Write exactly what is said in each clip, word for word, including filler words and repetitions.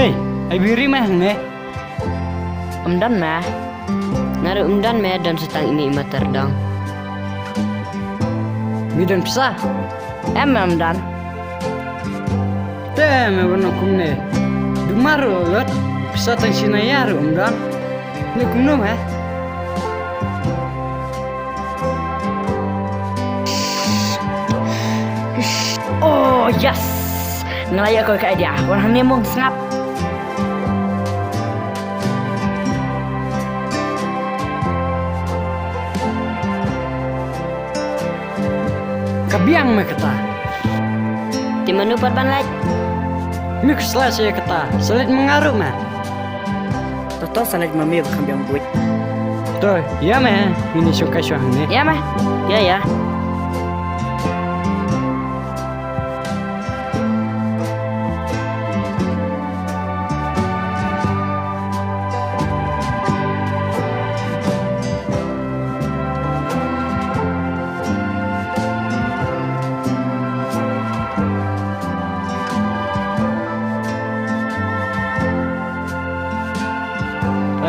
Hey, ai biri meh ne. Em don meh. Nga ruh em don meh, don sa tang ine i mater dong. Mi don pisa. Em em don. Te me wan kumne. Dumar ruh lut. Pisa tang sina ya ruh em don. Ni kumno meh. Oh yes. Nga la ïoh ka idea. Wan hangne mong sngap. Ka biang me kata. Te mano pat ban leit? Mi khuslai sa ïa kata. Sa leit ma nga ruh me. To to sa leit ma me ba kham biang buit. To ïa me. Ngin ïa shongkai shuwa hangne. Ïa me. Ïa ïa.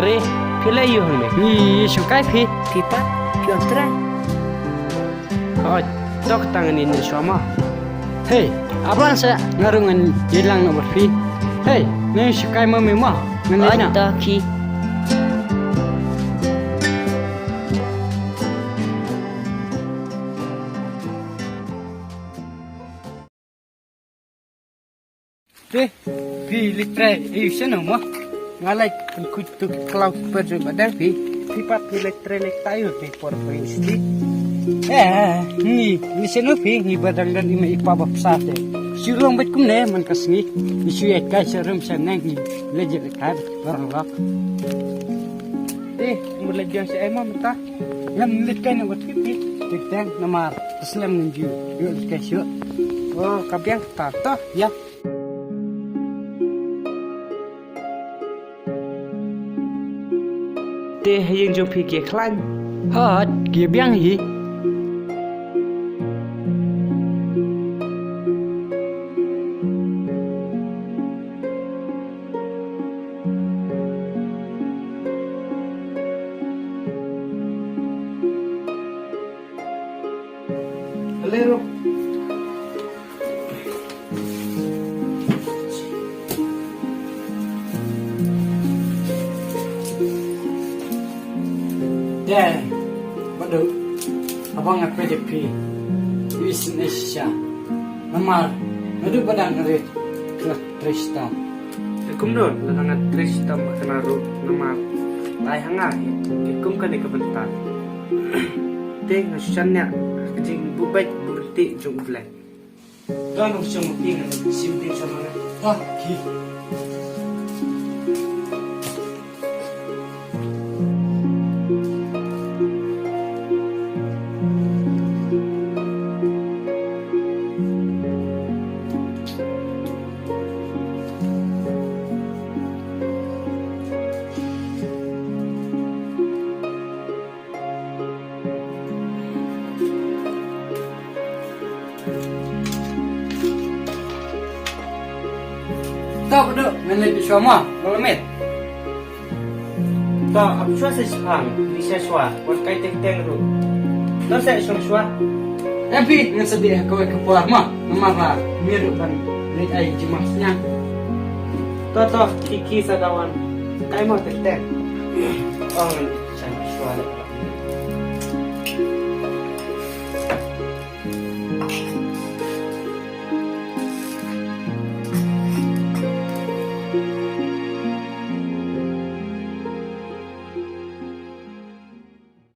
Are, phi leh aïu hangne? Ngi ïa shongkai phi. Phi pat, phi wan trai. Hooid, to kata ngan ïa shuwa mo. Hei, ap lang seh, nga ruh ngan ïalang noh bad phi. Hei, nang ïa shongkai ma me mo. Ngan leit noh. Hooid, to khie. Te phi leit trai aïu shano mo? Nga leit pynkhuid tu ka klaw per jong ba dang phi. Phi pat phi leit trai leit ta aïu te por phi sti. Eh, ngi, ngi shano phi, ngi ba dang don i mei i pa ba pisa te. Shu long bad kumne man ka sngi. Ngi shu ïa kai sha rum sha neng ngi. Leit jingïaleh kai ba rong lok. Te mut leit biang sha ei mo mynta. Ngan leit kai na wat phi phi. Te teng namar. Slem ngan ju ïoh leit kai shuh. Oh, ka biang ta to ïa. Te ha ïing jong phi ki khlaiñ? Hooid, ki biang hi. Hello. Te, Badu, haba nga peit ïa phi, ïa shisha. Namar, naduh ba dang rit, ka trei shata. Te kumno, lada nga trei shata ma kane ruh, namar, lai ha nga, ïa kum kane ka bynta. Te nga shu shaniah, ha ka jingbuh beit buh ryntih jong U Blei. Don u shong u phi ngan shim phi shong ngan. Wah, ki. To, Badu, ngan leit shuwa mo, ba la miet. To, ap shuwa sa shipang, dih sha shuwa, wat kai teng teng ruh. To sa shong shuwa. Em phi, ngan sa dih ha kawei ka por mo, namar ba miet ruh ban leit ai jingmut sniang. To, to, ki ki sa dawan. Kai mo teng teng. Ong sha shuwa leh.